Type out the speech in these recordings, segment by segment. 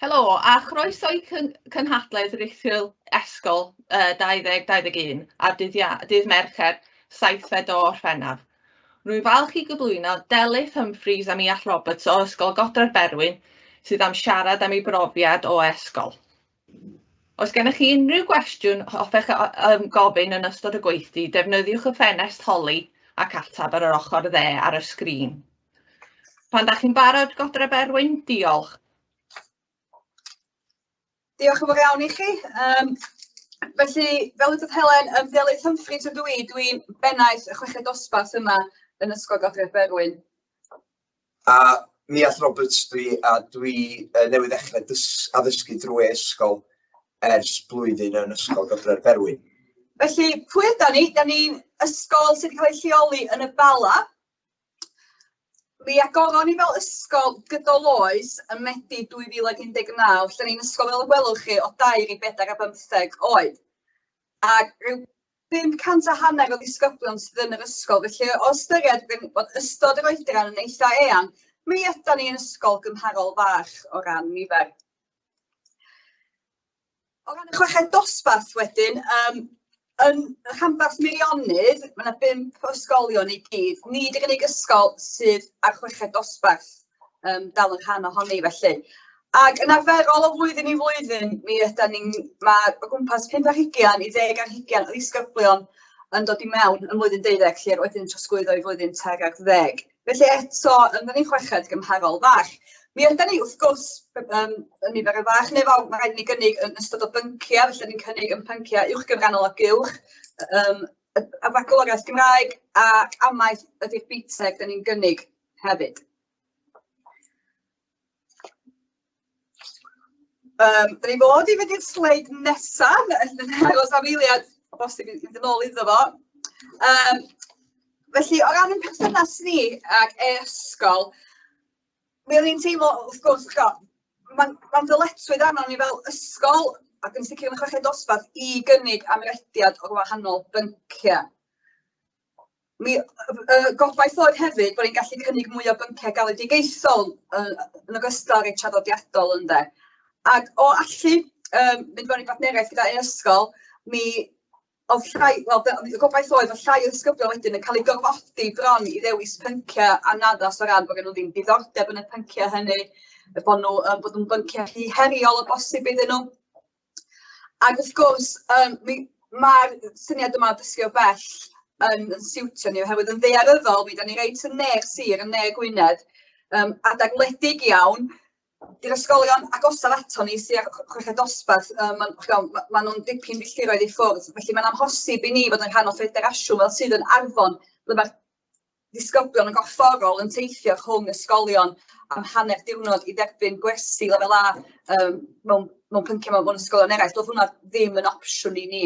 Helo a chroeso i cynhadledd rithiol Esgol 2021 ar dydd, Ia, dydd Mercher 7fed o Orffennaf. Rwy'n falch i gyflwyno Delyth Humphreys a Miall Roberts o Ysgol Godre'r Berwyn sydd am siarad am ei brofiad o esgol. Os gennych chi unrhyw gwestiwn hoffech gofyn yn ystod y gweithdy, defnyddiwch y ffenest holi ac ateb ar yr ochr dde ar y sgrin. Pan da chi'n barod, Godre Berwyn, diolch. Diolch yn fawr iawn i chi. Um, felly, fel ydodd Helen, um, Delyth Humphreys ydw i, dwi'n bennaeth y chweched dosbarth yma yn Ysgol Godre'r Berwyn. A Miall Roberts dwi, a dwi uh, newydd ddechrau dys addysgu drwy ysgol ers blwyddyn yn Ysgol Godre'r Berwyn. Felly, pwy yda ni? Da ni'n ysgol sydd wedi cael ei lleoli yn y Bala, Mi agoron ni fel ysgol gydol oes ym Medi 2019, lle ni'n ysgol fel y gwelwch chi o dair i bedair ar bymtheg oed. Ac rhyw 500 a hanner o ddisgyblion sydd yn yr ysgol, felly o ystyried bod ystod yr oedran yn eitha eang, mi ydan ni yn ysgol gymharol fach o ran nifer. O ran y chweched dosbarth wedyn, um, yn rhanbarth Meirionnydd, mae yna bump o ysgolion i gyd. Nid yr unig ysgol sydd ar chweched dosbarth um, dal yn rhan ohoni felly. Ac yn arferol o flwyddyn i flwyddyn, mi ydan ni'n, mae o gwmpas 5 ar hugian i 10 ar hugian o ddisgyblion yn dod i mewn yn flwyddyn deuddeg, lle wedyn yn trosglwyddo i flwyddyn tair ar ddeg. Felly eto, yn ni'n chweched gymharol fach. Mi ydan ni, wrth gwrs, um, yn nifer yn fach neu fawr, mae rhaid i ni gynnig yn ystod o bynciau, felly ni'n cynnig yn pynciau uwch gyfrannol ac uwch, um, a bagloriaeth Gymraeg ac amaeth ydy'r BTEC da ni'n gynnig hefyd. Um, da ni fod i fynd i'r sleid nesaf, yn aros am eiliad, o bosib i fynd yn ôl iddo fo. Um, felly, o ran ein perthynas ni ag e-ysgol, mi o'n i'n teimlo, wrth gwrs, mae'n ma ddyletswydd arnon ni fel ysgol, ac yn sicr yn y chweched dosbarth, i gynnig amrediad o'r wahanol bynciau. Mi yy gobaith oedd hefyd bod ni'n gallu cynnig mwy o bynciau galwedigaethol yy yn ogystal â rhai traddodiadol ynde. Ac o allu yym mynd mewn i bartneriaeth gyda e-ysgol, mi oedd llai, wel y gobaith oedd fod llai o ddisgyblion wedyn yn cael eu gorfodi bron i ddewis pynciau anaddas o ran bod gen nhw ddim diddordeb yn y pynciau hynny, bod nhw yym bod nhw'n bynciau rhy heriol o bosib iddyn nhw. Ac wrth gwrs, yym mi ma'r syniad yma o dysgu o bell yn yn siwtio ni oherwydd yn ddaearyddol mi 'dan ni reit yn ne'r sir, yn ne Gwynedd, yym adag wledig iawn, 'di'r ysgolion agosaf aton ni sy ar chweched dosbarth, yym ma'n ch'mo' ma' ma' nhw'n dipyn filltiroedd i ffwrdd, felly mae'n amhosib i ni fod yn rhan o ffederasiwn fel sydd yn Arfon, ble ma'r ddisgyblion yn gorfforol yn teithio rhwng ysgolion am hanner diwrnod i dderbyn gwersi lefel A um, mewn, mewn pynciau mewn, mewn ysgolion eraill. Doedd hwnna ddim yn opsiwn i ni.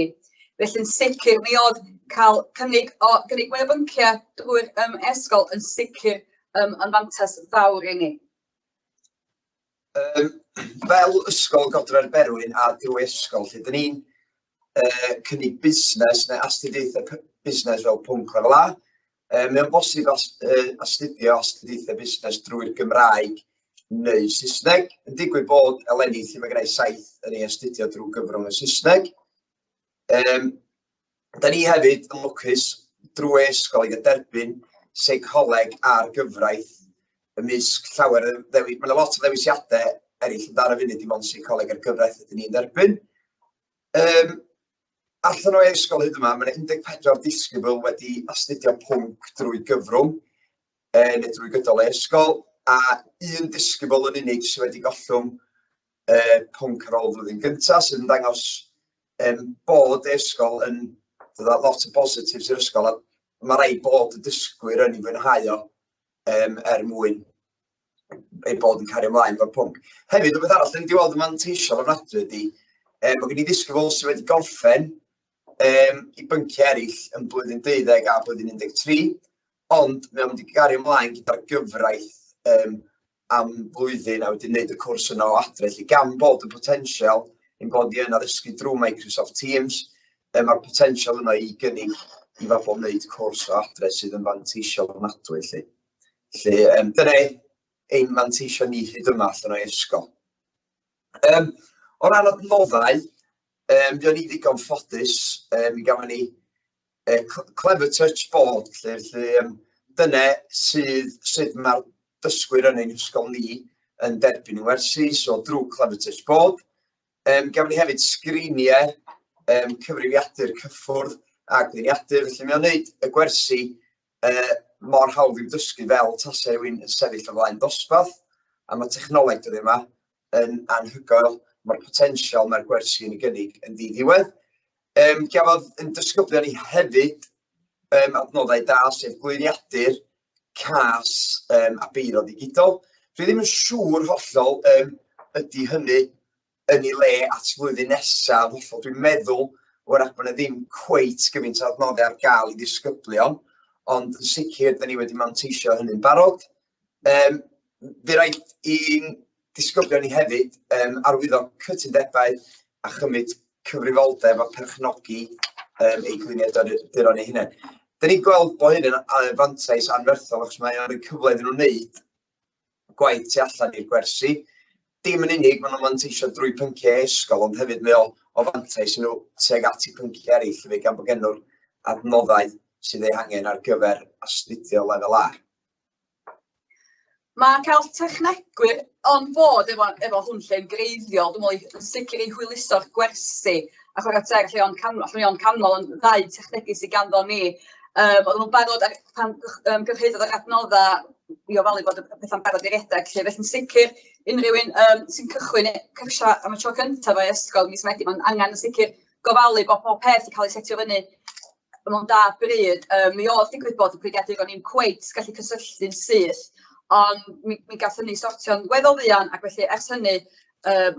Felly'n sicr, mi oedd cael cynnig, o, gynnig mwy o bynciau drwy'r um, ysgol yn sicr um, yn fantas fawr i ni. Um, fel ysgol Godre'r Berwyn a drwy ysgol, lle dyn ni'n uh, cynnig busnes neu astudiaethau busnes fel pwnc lefel A. Um, Mae'n bosib as, uh, astudio astudiaethau busnes drwy'r Gymraeg neu Saesneg. Yn digwydd bod eleni lle mae gennau saith yn ei astudio drwy gyfrwng y Saesneg. Um, Da ni hefyd yn lwcus drwy ysgol i derbyn seicoleg a'r gyfraith ymysg llawer o ddewis. Mae yna lot o ddewisiadau eraill ond ar y funud dim ond seicoleg a'r gyfraith ydyn ni'n dderbyn. Um, allan o ysgol hyd yma, mae yna 14 disgybl wedi astudio pwnc drwy gyfrwng e, neu drwy gydol ei ysgol, a un disgybl yn unig sydd wedi gollwng uh, pwnc ar ôl flwyddyn gyntaf, sydd yn dangos um, bod y ysgol yn dod â lot o positives i'r ysgol, a mae rhaid bod y dysgwyr yn ei fwynhau o um, er mwyn ei bod yn cario ymlaen efo'r pwnc. Hefyd, rhywbeth arall, dyn ni wedi weld yn manteisiol ofnadwy ydy, um, mae gen i ddisgybl sydd wedi gorffen um, i bynciau eraill yn blwyddyn 12 a blwyddyn 13, ond mae o'n mynd i gario ymlaen gyda'r gyfraith um, am flwyddyn a wedyn wneud y cwrs yna o adre. Felly gan bod y potensial ein bod ni yn addysgu drwy Microsoft Teams, um, mae'r potensial yna i gynnig i bobl wneud cwrs o adre sydd yn fanteisiol ofnadwy. Felly, felly um, dyna ein manteision ni hyd yma allan o'i ysgol. O ran adnoddau, fuon ni ddigon ffodus, mi gafon ni Clever Touch Board, lle, felly dyna sydd sut mae'r dysgwyr yn ein hysgol ni yn derbyn y wersi, so drwy Clever Touch Board. Gafon ni hefyd sgriniau, cyfrifiadur cyffwrdd a gliniadur, felly mae o'n wneud y gwersi mor hawdd i'w dysgu fel tasai rhywun yn sefyll o flaen dosbarth, a mae technoleg dyddiau yma yn anhygoel, mae'r potensial mae'r gwersi yn ei gynnig yn ddiddiwedd. Gafodd yn disgyblion ni hefyd adnoddau da, sef gliniadur, cas a beiro digidol. Dwi ddim yn siŵr hollol ydy hynny yn ei le at flwyddyn nesaf hollol. Dwi'n meddwl wrach bod yna ddim cweit gymaint o adnoddau ar gael i ddisgyblion, ond yn sicr, da ni wedi manteisio hynny'n barod. Fe raid i'n disgyblion ni hefyd arwyddo cytundebau a chymryd cyfrifoldeb a perchnogi eu gliniaduron eu hunain. Da ni'n gweld bod hyn yn fantais anferthol achos mae o'n rhoi cyfle iddyn nhw wneud gwaith tu allan i'r gwersi. Dim yn unig, maen nhw'n manteisio drwy pynciau ysgol, ond hefyd mae o o fantais i nhw tuag at eu pynciau eraill hefyd, gan bod gen nhw'r adnoddau sydd eu hangen ar gyfer astudio lefel A. Mae cael technegwyr on board efo hwn lle'n greiddiol, dwi'n meddwl, yn sicr i hwyluso'r gwersi, a chwarae teg, allwn ni ond canmol yn ddau technegu sydd ganddo ni. Oedden nhw'n barod ar, pan gyrhaeddodd yr adnoddau i ofalu bod y pethau'n barod i redeg, lle felly'n sicr unrhyw un sy'n cychwyn cyrsiau am y tro cyntaf o'i ysgol mis Medi, mae'n angen yn sicr gofalu bod pob peth yn cael ei setio fyny mewn da bryd. Mi oedd digwydd bod y gliniaduron ni'n cweit gallu cysylltu'n syth, ond mi gath hynny sortio'n weddol fuan, ac felly ers hynny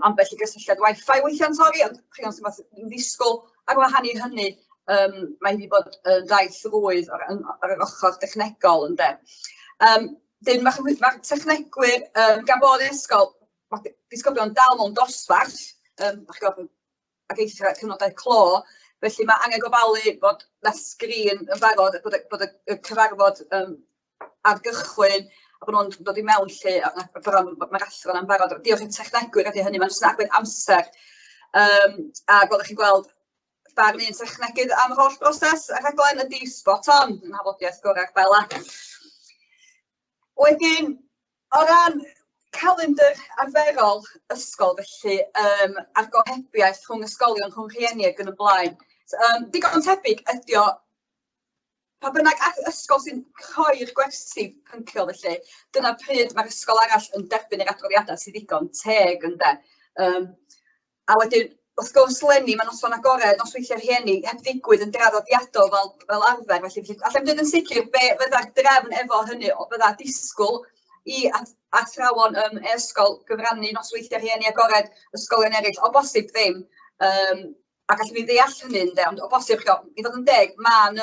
ambell i gysylltiad Wi-Fi weithiau'n torri, ond chi'n gwybod, sy'n ddisgwyl. Ar wahân i hynny, mae wedi bod yn daith rwydd ar yr ochr dechnegol, ynde. Dyn, mae'r technegwyr, gan bod yr ysgol, mae disgyblion dal mewn dosbarth, chi'n gwybod, ac eithrio cyfnodau clo, felly mae angen gofalu bod na sgrin yn barod, bod y cyfarfod ar gychwyn, a bod nhw'n dod i mewn lle, a bron, mae'r athro yna'n barod. Diolch i'r technegwyr ydy hynny, mae'n jyst yn arbed amser. A gwelwch chi'n gweld barn un technegydd am yr holl broses y rhaglen ydy spot on, yn nhafodiaith gorau'r Bela. Wedyn, o ran calendr arferol ysgol felly, a'r gohebiaeth rhwng ysgolion, rhwng rhieni ac yn y blaen, digon tebyg ydy o pa bynnag ysgol sy'n rhoi'r gwersi pynciol felly, dyna pryd mae'r ysgol arall yn derbyn yr adroddiadau sydd ddigon teg, ynde. A wedyn, wrth gwrs, leni mae noson agored, nosweithiau rhieni, heb ddigwydd yn draddodiadol fel arfer, felly allai'm dweud yn sicr be fydda'r drefn efo hynny, o fydda disgwyl i athrawon e-ysgol gyfrannu nosweithiau rhieni agored ysgolion eraill, o bosib ddim. A gallwn ni ddeall hynny, ynde, ond o bosib, ch'o, i fod yn deg, ma'n,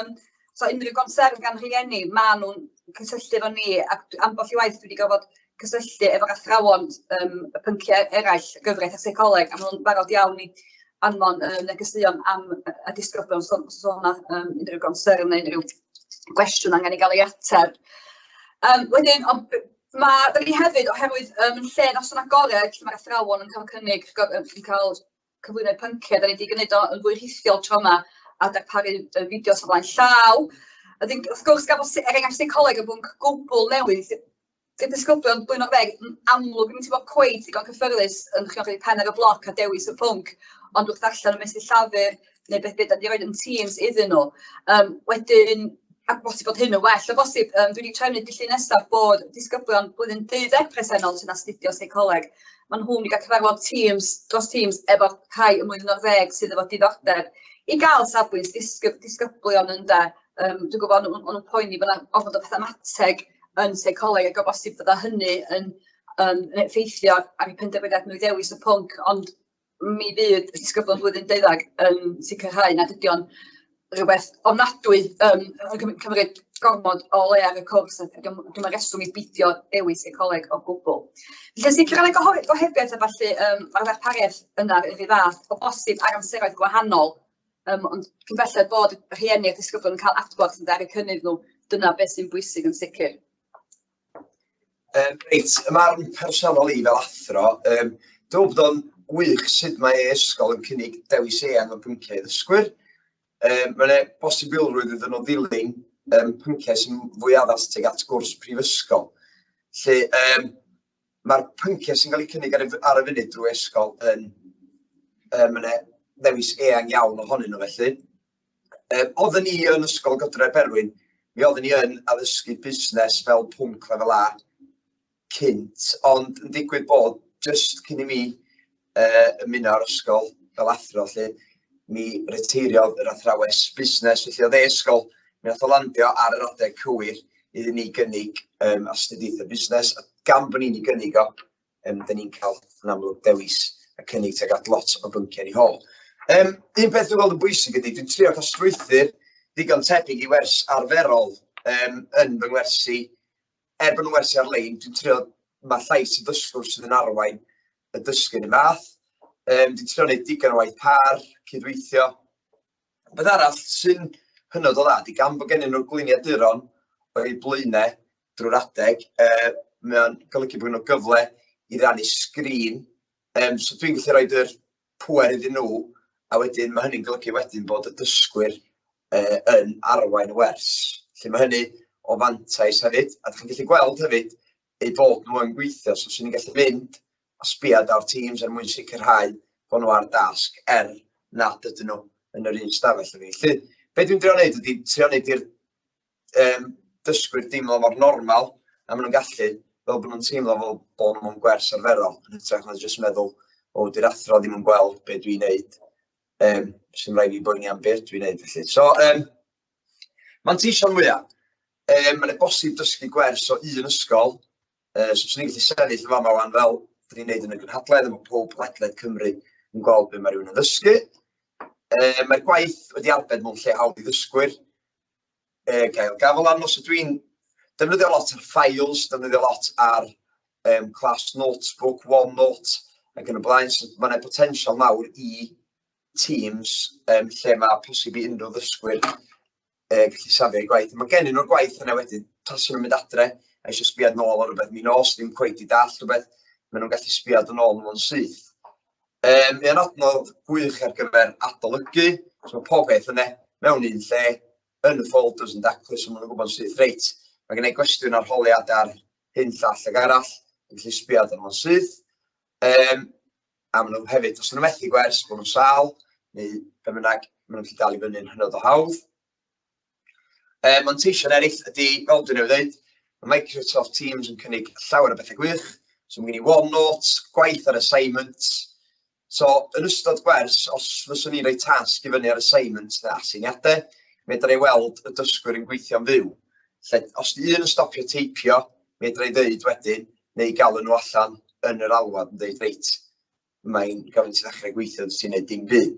so unrhyw gonsern gan rhieni, maen nhw'n cysylltu efo ni, ac ambell i waith dwi wedi gorfod cysylltu efo'r athrawon y pynciau eraill, y gyfraith a seicoleg, a maen nhw'n barod iawn i anfon negeseuon am y disgyblion, so yna unrhyw gonsern neu unrhyw gwestiwn angen i gael ei ateb. Wedyn, ond da ni hefyd, oherwydd yn lle noson agored, lle mae'r athrawon yn cael cynnig, yn cael cyflwyno'r pynciau, da ni wedi gwneud o yn fwy rhithiol tro yma a darparu fideos o flaen llaw. A dyn, wrth gwrs, gafodd, er enghraifft, seicoleg yn bwnc gwbl newydd. Dy'r disgyblion blwyddyn o'r ddeg yn amlwg ddim yn teimlo cweit digon cyffyrddus yn rhoi pen ar y bloc a dewis y pwnc, ond wrth ddarllen y meysydd llafur neu beth beth da ni roed yn Teams iddyn nhw. Wedyn, ac bosib bod hyn yn well, o bosib, dwi wedi trefnu dydd Llun nesaf bod disgyblion blwyddyn 12 presennol sy'n astudio seicoleg, maen nhw'n mynd i gael cyfarfod Teams, dros Teams, efo rhai ym mlwyddyn o'r ddeg sydd efo diddordeb i gael safbwynt disgyblion, ynde. Dwi'n gwybod o'n nhw'n poeni bod yna ormod o fathemateg yn seicoleg ac o bosib fydda hynny yn effeithio ar eu penderfyniad nhw i ddewis y pwnc, ond mi fydd y disgyblion blwyddyn 12 yn sicrhau nad ydy o'n rhywbeth ofnadwy, yn cymryd gormod o le ar y cwrs, a dwi'm yn reswm i beidio dewis seicoleg o gwbl. Felly, sicr yn y gohebiaeth a falle, mae'r ddarpariaeth yna yr un fath, o bosib ar amseroedd gwahanol, ond cyn belled bod rhieni a disgyblion yn cael adborth yn ar eu cynnydd nhw, dyna beth sy'n bwysig yn sicr. Reit, y marn personol i fel athro, dwi'n meddwl bod o'n wych sut mae e-ysgol yn cynnig dewis eang o bynciau i ddysgwyr. Mae yna bosibilrwydd iddyn nhw ddilyn pynciau sy'n fwy addas tuag at gwrs prifysgol. Felly, mae'r pynciau sy'n cael eu cynnig ar y, ar y funud drwy ysgol yn, mae yna ddewis eang iawn ohonyn nhw felly. Oedden ni yn Ysgol Godre'r Berwyn, mi oedden ni yn addysgu busnes fel pwnc lefel A cynt, ond yn digwydd bod jyst cyn i mi ymuno â'r ysgol fel athro 'lly, mi reteiriodd yr athrawes busnes, felly oedd e-ysgol, mi nath o landio ar yr adeg cywir iddyn ni gynnig astudiaethau busnes, a gan bod ni'n ei gynnig o, dyn ni'n cael yn amlwg dewis a cynnig tuag at lot o bynciau ni hôl. Un peth dwi'n gweld yn bwysig ydy, dwi'n trio cael strwythur ddigon tebyg i wers arferol yn fy ngwersi. Er bod nhw'n wersi ar-lein, dwi'n trio, mae llais y dysgwr sydd yn arwain y dysgu yn y math. Dwi'n trio wneud digon o waith pâr, cydweithio. Beth arall sy'n hynod o dda, di gan bod gennyn nhw'r gliniaduron o'i blaenau drwy'r adeg, mae o'n golygu bod nhw gyfle i rannu sgrin. So dwi'n gallu rhoi yr pŵer iddyn nhw, a wedyn mae hynny'n golygu wedyn bod y dysgwyr yn arwain y wers. Felly mae hynny o fantais hefyd, a dych chi'n gallu gweld hefyd eu bod nhw yn gweithio, so swn i'n gallu mynd a sbiad ar Teams er mwyn sicrhau bod nhw ar dasg er nad ydyn nhw yn yr un stafell â fi. Felly, be dwi'n drio wneud ydy trio wneud i'r dysgwyr deimlo mor normal a maen nhw'n gallu, fel bod nhw'n teimlo fel bod nhw mewn gwers arferol, yn hytrach na jyst meddwl, o, di'r athro ddim yn gweld be dwi'n neud, sy'n rhaid fi boeni am beth dwi'n neud felly. So, manteision mwyaf, mae'n bosib dysgu gwers o un ysgol, so swn i'n gallu sefyll yn fama wan fel dyn ni'n neud yn y gynhadledd, a mae pob ledled Cymru yn gweld be mae rhywun yn ddysgu. Mae'r gwaith wedi arbed mewn lle hawdd i ddysgwyr gael gafael arno, so dwi'n defnyddio lot ar files, defnyddio lot ar class notebook, OneNote ac yn y blaen, so mae yna potensial mawr i Teams lle mae posib i unrhyw ddysgwyr gallu safio eu gwaith. Mae gennyn nhw'r gwaith yna wedyn, tasen nhw'n mynd adre a eisiau sbiad nôl ar rhywbeth min os, ddim cweit i dall rhywbeth, maen nhw'n gallu sbiad yn ôl nhw'n syth. Mae o'n adnodd gwych ar gyfer adolygu, so mae pob peth yna mewn un lle, yn y folders yn daclus, so maen nhw'n gwybod syth, reit, mae gen i gwestiwn arholiad ar hyn, llall ag arall, yn gallu sbiad arno'n syth. A maen nhw hefyd, os nhw'n methu gwers, bod nhw'n sâl, neu be bynnag, maen nhw'n gallu dal i fyny'n hynod o hawdd. Manteision eraill ydy, fel dwi'n newydd dweud, mae Microsoft Teams yn cynnig llawer o bethau gwych. So mae gen i OneNote, gwaith ar assignments. So yn ystod gwers, os fyswn i'n rhoi tasg i fyny ar assignments neu aseiniadau, medra i weld y dysgwyr yn gweithio'n fyw. Lle, os di un yn stopio teipio, medra i ddeud wedyn, neu galw nhw allan yn yr alwad yn dweud, reit, mae'n gofyn ti ddechrau gweithio, ti'n neud dim byd.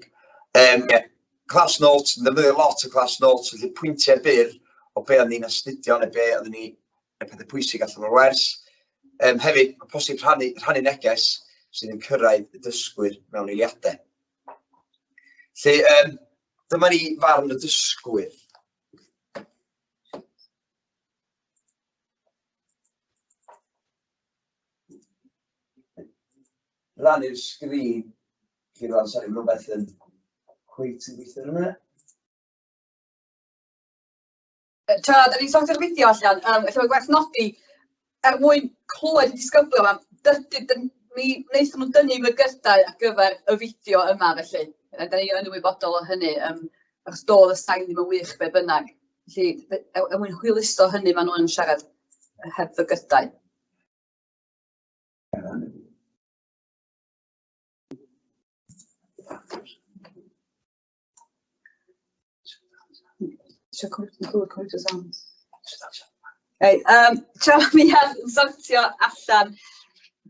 Yeah, class notes, yn defnyddio lot o class notes, felly pwyntiau byr o be oedden ni'n astudio neu be oedden ni, y pethau pwysig allan o'r wers. Hefyd, mae posib rhannu neges sydd yn cyrraedd y dysgwyr mewn eiliadau. Felly, dyma ni farn y dysgwyr. Rannu'r sgrin. Chi rwan, sori, mae rhywbeth yn cweit yn gweithio ar yma. Tra, da ni'n sortio'r fideo allan, felly mae'n gwerth nodi, er mwyn clywed y disgyblion yma, mi wnaethon nhw dynnu mygydau ar gyfer y fideo yma, felly. Da ni yn ymwybodol o hynny, achos doedd y sain ddim yn wych be bynnag. Felly, er mwyn hwyluso hynny, maen nhw'n siarad heb fygydau. Reit, tra mi ar sortio allan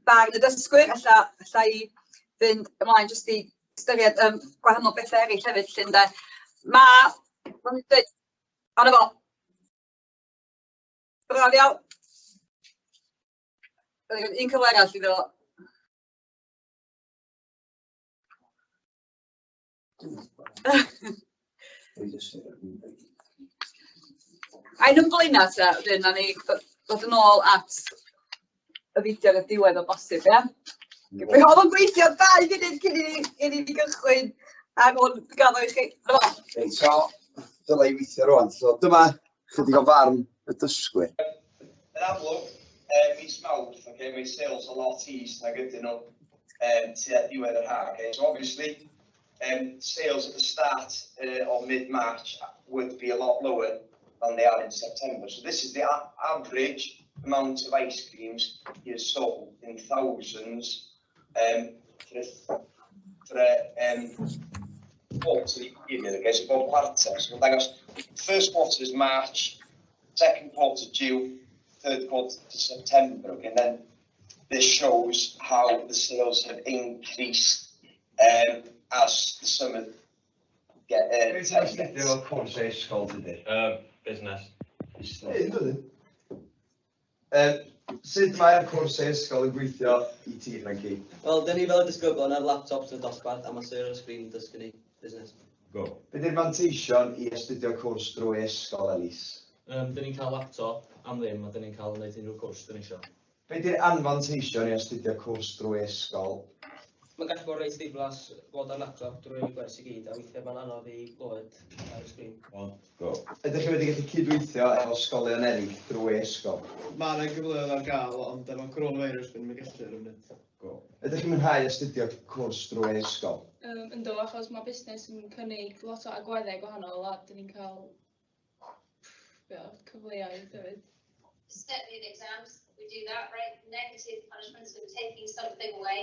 barn y dysgwyr, alla i fynd ymlaen jyst i ystyried gwahanol bethau eraill hefyd, 'lly ynde. Ma', fel o'n i'n dweud, o 'na fo. Braf iawn. Un cyfle arall iddo fo. Ai nhw'n blaenau ta, wedyn, nawn ni ddod yn ôl at y fideo ar y diwedd o bosib, ia? Mi oedd o'n gweithio 2 funud cyn i ni gychwyn ac o'n gaddo i chi. Dyma fo. Reit, so dylai i weithio rwan. So dyma chydig o farn y dysgwyr. Yn amlwg, mis Mawrth, okay, mae sales a lot is nag ydyn nhw tua diwedd yr ha. Okay? So obviously, sales at the start of mid-March would be a lot lower than they are in September. So this is the average amount of ice creams he has sold in thousands for a quarterly period, okay, so bob quarter. So mae'n dangos, first quarter is March, second quarter June, third quarter to September, okay, and then this shows how the sales have increased as the summer get Beth ti'n astudio fel cwrs e-sgol tydi? Business. Busnes. Ei, ynddo. Sut mae'r cwrs e-sgol yn gweithio i ti, Frankie? Wel, dyn ni fel y disgyblion ar laptops yn y dosbarth a mae syr ar y sgrin yn dysgu ni busnes. Go. Be di'r manteision i astudio cwrs drwy e-sgol, Elis? Dyn ni'n cael laptop am ddim a dyn ni'n cael gwneud unrhyw cwrs dyn ni eisiau. Be di'r anfanteision i astudio cwrs drwy e-sgol? Mae'n gallu bod reit ddiflas fod ar laptop drwy gwers i gyd a weithiau mae'n anodd i glywed ar y sgrin. One, go. Ydych chi wedi gallu cydweithio efo ysgolion eraill drwy e-sgol? Mae yna gyfleoedd ar gael, ond efo coronavirus dwi'n mynd gallu ar y funud. Go. Ydych chi'n mwynhau astudio cwrs drwy e-sgol? Yndw, achos mae busnes yn cynnig lot o agweddau gwahanol a dyn ni'n cael be o, cyfleoedd hefyd. Certainly in exams, we do that, right? Negative punishments of taking something away.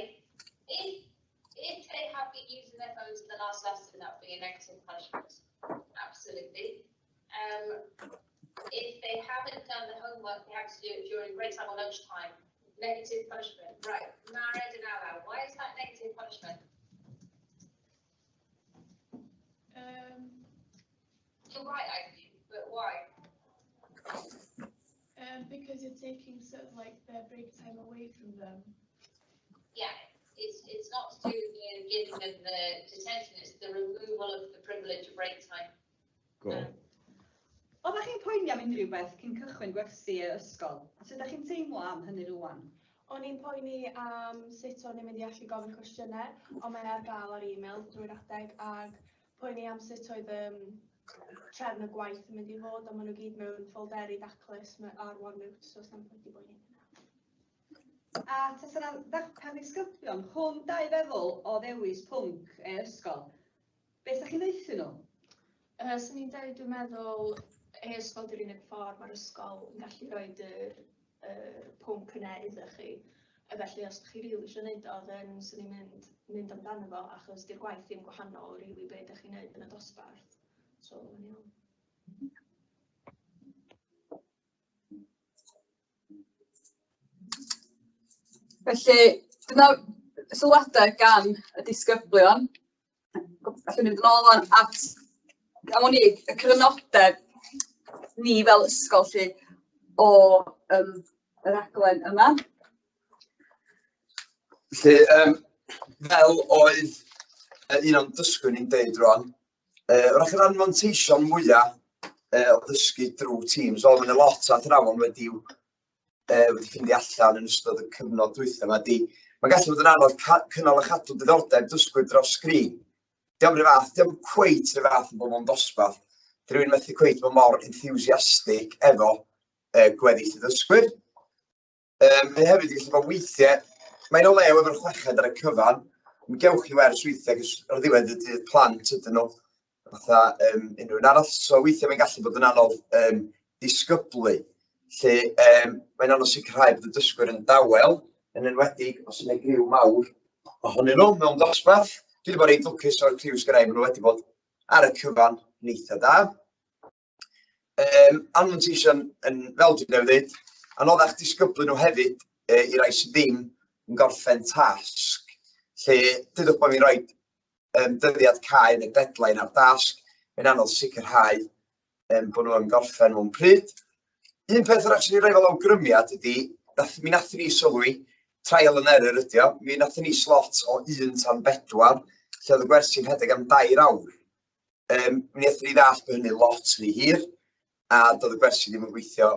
If they have been using their phones in the last lesson, that would be a negative punishment. Absolutely. If they haven't done the homework, they have to do it during break time or lunchtime. Negative punishment. Right. Mared and Alaw, why is that negative punishment? You're right, I think, but why? Because you're taking sort of like their break time away from them. Yeah, it's not to do with giving them the detention, it's the removal of the privilege of break time. Go. Oeddech chi'n poeni am unrhyw beth cyn cychwyn gwersi e-ysgol? A sut ydych chi'n teimlo am hynny rwan? O'n i'n poeni am sut o'n i'n mynd i allu gofyn cwestiynau, ond mae ar gael ar e-mail drwy'r adeg, ag poeni am sut oedd trefn y gwaith yn mynd i fod, ond maen nhw gyd mewn ffolderi daclus ar OneNote, so sna'm pwynt i boeni hynna. A tasa 'na ddarpar ddisgyblion rhwng dau feddwl o ddewis pwnc e-ysgol, beth ydych chi'n ddeuthu nhw? Swn i'n dweud, dwi'n meddwl, e-ysgol di'r unig ffordd mae'r ysgol yn gallu rhoi yr pwnc yna iddo chi. A felly, os ydych chi rili eisiau gwneud o, then swn i'n mynd amdano fo, achos di'r gwaith ddim gwahanol rili be ydych chi'n neud yn y dosbarth. So, mae'n iawn. Felly, dyna sylwadau gan y disgyblion. Gallwn ni fynd yn ôl wan at, am wn i, y crynodeb ni fel ysgol 'lly o y raglen yma. Felly, fel oedd un o'n dysgwyr ni'n deud rwan, wrach yr anfanteision mwyaf o ddysgu drwy Teams, oedd yna lot o athrawon wedi ffeindio allan yn ystod y cyfnod dwytha yma, di, mae'n gallu bod yn anodd cynnal a chadw diddordeb dysgwyr dros sgrin. Dio'm rhyw fath, dio'm cweit rhyw fath yn bod mewn dosbarth. Di rhywun methu cweit bod mor enthusiastic efo gweddill y ddysgwyr. Mae hefyd yn gallu bod weithiau, mae'n o lew efo'r chweched ar y cyfan, mi gewch chi wers weithiau, cos ar ddiwedd y dydd plant ydyn nhw, fatha unrhyw un arall. So weithiau mae'n gallu bod yn anodd disgyblu, lle mae'n anodd sicrhau bod y dysgwyr yn dawel, yn enwedig os yna griw mawr ohonyn nhw mewn dosbarth. Dwi wedi bod reit lwcus o'r criw sgynna i, maen nhw wedi bod ar y cyfan yn eitha da. Anfanteision, yn, fel dwi'n newydd ddeud, anoddach disgyblu nhw hefyd i rai sydd ddim yn gorffen tasg, lle dydwch bod fi'n rhoi dyddiad cau neu deadline ar dasg, mae'n anodd sicrhau bod nhw yn gorffen mewn pryd. Un peth arall sy'n ei roi fel awgrymiad ydy, mi nathon ni sylwi, trial and error ydy o, mi nathon ni slot o 1 tan 4, lle oedd y gwersi'n rhedeg am 2 awr. Mi nathon ni ddallt bod hynny lot rhy hir, a doedd y gwersi ddim yn gweithio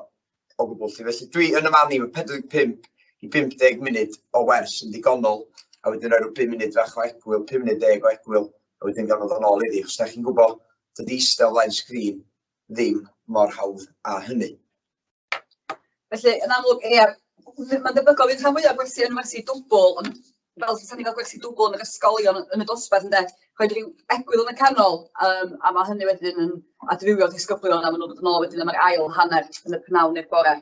o gwbl. Felly dwi yn y man i, mae 45 i 50 munud o wers yn ddigonol, a wedyn rhoi rhyw 5 munud fach o egwyl, 5 munud deg o egwyl, a wedyn gael ddod yn ôl iddi, achos da chi'n gwybod, dydy eistedd o flaen sgrin ddim mor hawdd â hynny. Felly, yn amlwg, ie, mae'n debygol fydd rhan fwyaf gwersi yn wersi dwbl, ond fel fysa ni fel gwersi dwbl yn yr ysgolion yn y dosbarth ynde, rhoi rhyw egwyl yn y canol, a mae hynny wedyn yn adfywio'r disgyblion a maen nhw'n dod yn ôl wedyn am yr ail hanner yn y pnawn neu'r bore.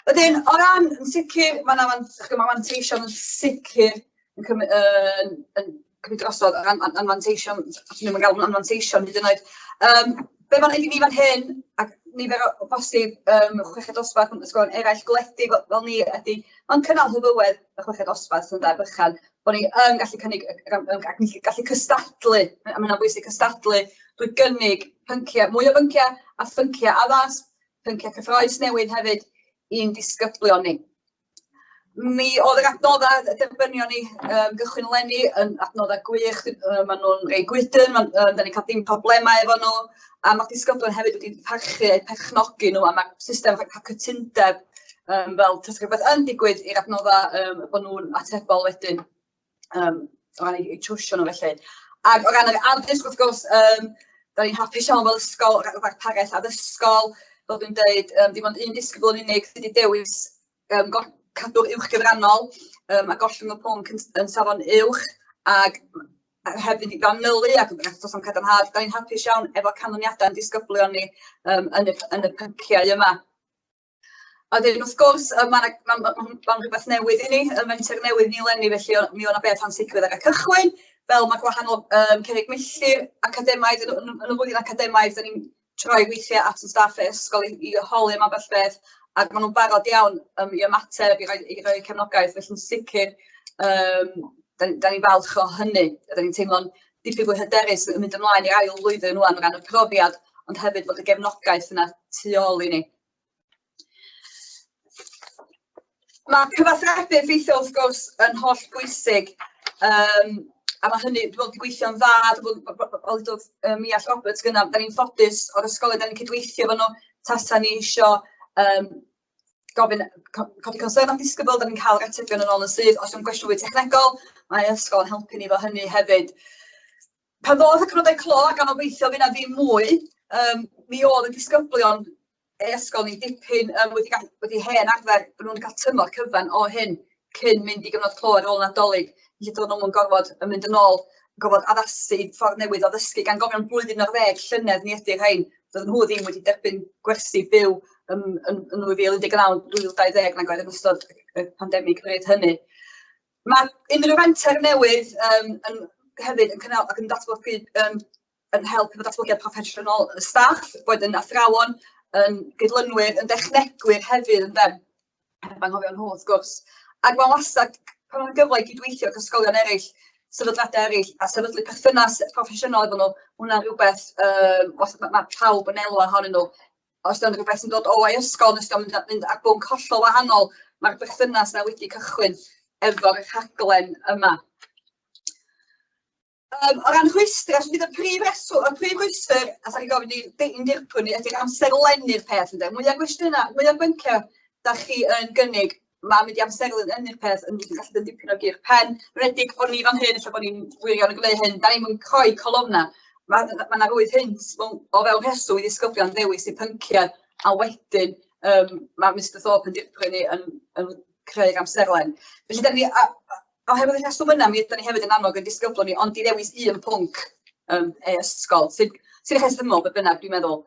Wedyn, o ran, yn sicr, mae yna ma manteision yn sicr yn cymryd, yn, yn cymryd drosodd o ran anfanteision, os ni'n galw anfanteision hyd yn oed. Be mae'n neud i ni fan hyn, ac nifer o bosib chweched dosbarth yn ysgolion eraill gwledig fel ni, ydy mae'n cynnal hyfywedd y chweched dosbarth yn dda bychan, bod ni yn gallu cynnig ac yn gallu cystadlu, a mae'n bwysig cystadlu drwy gynnig pynciau, mwy o bynciau a phynciau addas, pynciau cyffroes newydd hefyd i'n disgyblion ni. Mi oedd yr adnoddau derbynion ni gychwyn eleni yn adnoddau gwych, maen nhw'n rei gwydn, da ni'n cael dim problemau efo nhw, a mae'r disgyblion hefyd wedi parchu eu perchnogi nhw, a mae'r system cael cytundeb fel tasa rhywbeth yn digwydd i'r adnoddau, bod nhw'n atebol wedyn o ran eu trwsio nhw felly. Ac o ran yr addysg wrth gwrs, da ni'n hapus iawn fel ysgol, ddarpariaeth addysgol, fel dwi'n deud, dim ond un disgybl yn unig sydd wedi dewis cadw'r uwch gyfrannol a gollwng y pwnc yn safon uwch, ac heb fynd i fanylu ac does na'm cadarnhad, da ni'n hapus iawn efo canlyniadau'n disgyblion ni yn y pynciau yma. A wedyn wrth gwrs, mae'n ma, ma, ma, ma rhywbeth newydd i ni, y menter newydd ni eleni, felly mi o'na beth ansicrwydd ar y cychwyn, fel mae gwahanol cerrig milltir academaidd yn y flwyddyn academaidd, da ni'n troi weithiau at yn staff e-ysgol i holi am ambell beth, ac maen nhw'n barod iawn i ymateb, i roi cefnogaeth, felly'n sicr da ni'n falch o hynny, a da ni'n teimlo'n dipyn fwy hyderus yn mynd ymlaen i'r ail flwyddyn rŵan o ran y profiad, ond hefyd fod y gefnogaeth yna tu ôl i ni. Mae cyfathrebu effeithiol wrth gwrs yn holl bwysig, a mae hynny, dwi'n meddwl, wedi gweithio'n dda, dwi'n meddwl, fel dwedodd Miall Roberts gynna, da ni'n ffodus o'r ysgolion, da ni'n cydweithio efo nhw, tasa ni isio gofyn, codi concern am disgybl, da ni'n cael yr atebion yn ôl yn syth. Os yw'n gwestiwn fwy technegol, mae ysgol yn helpu ni efo hynny hefyd. Pan ddodd y cyfnodau clo, a gan obeithio fydd 'na ddim mwy, mi oedd y disgyblion e-ysgol ni dipyn wedi, wedi hen arfer bod nhw'n cael tymor cyfan o hyn cyn mynd i gyfnod clo ar ôl Nadolig. Felly doedd nhw'm yn gorfod yn mynd yn ôl, gorfod addasu ffordd newydd o ddysgu, gan gofio'n blwyddyn ar ddeg llynedd ni ydy'r rhain. Doedd nhw ddim wedi derbyn gwersi byw yn 2019, 2020 nag oedd yn ystod y pandemig bryd hynny. Mae unrhyw fenter newydd yn hefyd yn cynnal ac yn datblygu yn help efo datblygiad proffesiynol y staff, boed yn athrawon, yn gydlynwyr, yn dechnegwyr hefyd, ynde? Heb anghofio nhw, wrth gwrs. Ac mae'n wastad, pan mae'n gyfle i gydweithio ag ysgolion eraill, sefydliadau eraill, a sefydlu perthynas proffesiynol efo nhw, hwnna'n rhywbeth wastad mae pawb yn elwa ohonyn nhw. Os ydy rhywbeth sy'n dod o e-ysgol, nes o'n mynd ar bwnc hollol wahanol, mae'r berthynas yna wedi cychwyn efo'r rhaglen yma. O ran rhwystrau, os bydd y prif reswm, y prif rwystr, a sa'n gofyn i i'n dirprwy ni, ydy'r amserlennu'r peth, ynde? Mwy o gwestiynau, mwy o bynciau da chi yn gynnig, mae'n mynd i amserlen yn i'r peth yn gallu bod yn dipyn o gur pen. Redig bod ni fan hyn, lle bod ni'n wirion yn gwneud hyn, da ni'n mynd rhoi colofna. Mae yna rwydd hynt o fewn rheswm i ddisgyblion ddewis eu pynciau, a wedyn mae Mister Thorpe yn dirprwy ni yn creu'r amserlen. Felly, da ni, oherwydd y rheswm yna, mi ydan ni hefyd yn annog ein disgyblion ni ond i ddewis un pwnc e-ysgol, sy'n rhesymol be bynnag, dwi'n meddwl.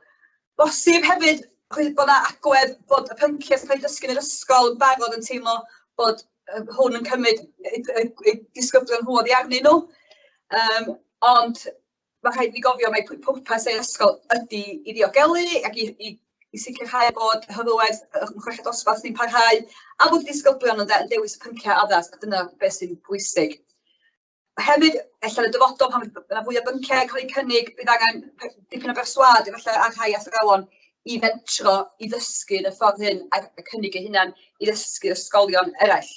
Bosib hefyd bod yna agwedd bod y pynciau sy'n cael eu dysgu yn yr ysgol yn barod yn teimlo bod hwn yn cymryd eu disgyblion nhw oddi arnyn nhw. Ond mae rhaid i ni gofio mai pwrpas ei ysgol ydy i ddiogelu ac i sicrhau bod hyfywedd y chweched dosbarth ni'n parhau a bod y disgyblion yn dewis y pynciau addas, a dyna beth sy'n bwysig. Hefyd, ella yn y dyfodol, pan fydd yna fwy o bynciau yn cael eu cynnig, bydd angen dipyn o berswâd efallai ar rhai athrawon i fentro i ddysgu yn y ffordd hyn a cynnig eu hunain i ddysgu ysgolion eraill.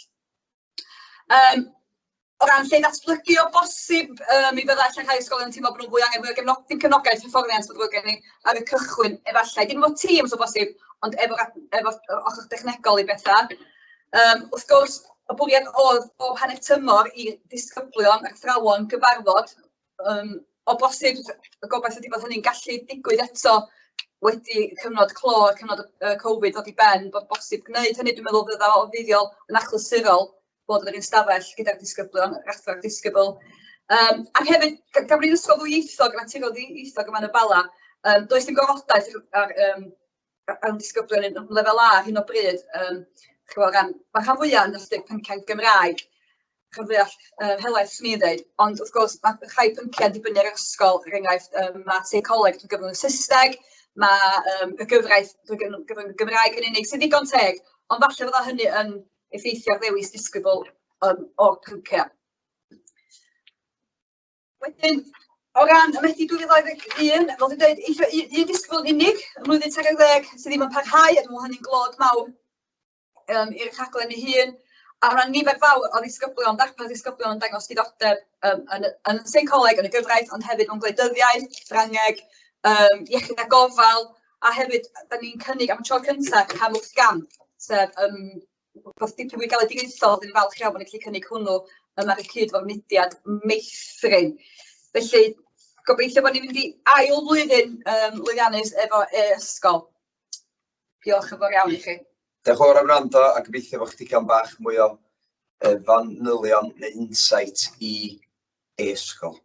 O ran lle datblygu o bosib, mi fydda ella rhai ysgolion yn teimlo bod nhw'n fwy angen fwy o dim cefnogaeth, hyfforddiant, mae'n ddrwg gen i, ar y cychwyn efallai. Dim efo Teams o bosib, ond efo ochr dechnegol i bethau. Wrth gwrs, Y bwriad oedd bob hanner tymor i ddisgyblion ac athrawon gyfarfod. O bosib, y gobaith ydy bod hynny'n gallu digwydd eto wedi cyfnod clo a cyfnod Covid ddod i ben, bod bosib gwneud hynny. Dwi'n meddwl fydda o fuddiol yn achlysurol bod yn yr un stafell gyda'r disgyblion, yr athro a'r disgybl. Ac hefyd, gan bod ni'n ysgol ddwyieithog, naturiol ddwyieithog yma yn y Bala, does dim gorfodaeth ar ar disgyblion yn lefel A ar hyn o bryd. Ch'mo', ran, mae rhan fwyaf yn astudio pynciau Gymraeg, rhan fwyaf helaeth swn i'n dweud, ond wrth gwrs mae rhai pynciau'n dibynnu ar yr ysgol, er enghraifft, mae seicoleg drwy gyfrwng y Saesneg, mae y gyfraith drwy gyfrwng y Gymraeg yn unig, sy'n ddigon teg, ond falle fydda hynny yn effeithio ar ddewis disgybl o'r pynciau. Wedyn, o ran y Medi 2021, fel dwi'n dweud, eithrio un disgybl yn unig ym mlwyddyn 13 sydd ddim yn parhau, a dwi'n meddwl hynny'n glod mawr i'r rhaglen ei hun. A o ran nifer fawr o ddisgyblion, darpar ddisgyblion yn dangos diddordeb yn seicoleg, yn y gyfraith, ond hefyd mewn gwleidyddiaeth, Ffrangeg, iechyd a gofal, a hefyd, da ni'n cynnig am y tro cyntaf cam wrth gam, sef rhywbeth dipyn mwy galwedigaethol. Dwi'n falch iawn bod ni'n gallu cynnig hwnnw yma ar y cyd efo'r mudiad meithrin. Felly, gobeithio bod ni'n mynd i ail flwyddyn lwyddiannus efo e-ysgol. Diolch yn fawr iawn i chi. Diolch yn fawr am wrando a gobeithio bod chi wedi cael bach mwy o fanylion neu insight i e-ysgol.